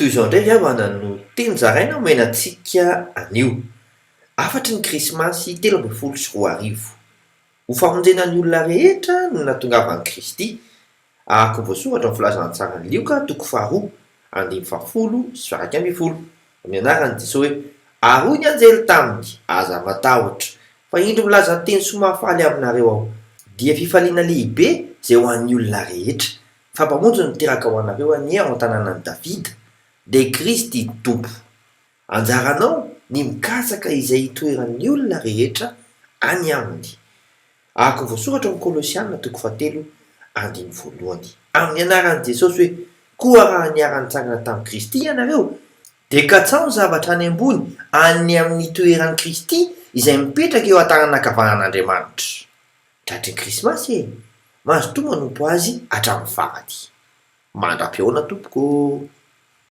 Toy izao indray ry havana no teny zaraina omena antsika anio. Hafatry ny Krismasy 2013. Ho famonjena ny olona rehetra no nahatongavan'i Kristy, araka ny voasoratra ao amin'ny Filazantsaran'i Lioka toko faharoa, andininy faha-10 sy 11. Amin'ny anaran'i Jesoa hoe, Ary hoy ny anjely taminy, Aza matahotra, fa indro milaza teny soa mahafaly aminareo aho, dia fifaliana lehibe izay ho an'ny olona rehetra, fa Mpamonjy no teraka ho anareo anie ao an-tanànan'i Davida, dia i Kristy Tompo. Anjaranao ny mikatsaka izay hitoeran'ny olona rehetra any aminy. Araka ny voasoratra ao amin'ny Kolosiana toko fahatelo andininy voalohany. Amin'ny anaran'i Jesosy hoe, Koa raha niara-nitsangana tamin'i Kristy ianareo, dia katsaho ny zavatra any ambony, any amin'ny toeran'i Kristy izay mipetraka eo an-tanana ankavanan'Andriamanitra. Tratry ny Krismasy e! Mazotoa manompo Azy hatramin'ny farany. Mandra-pihaona tompoko ô!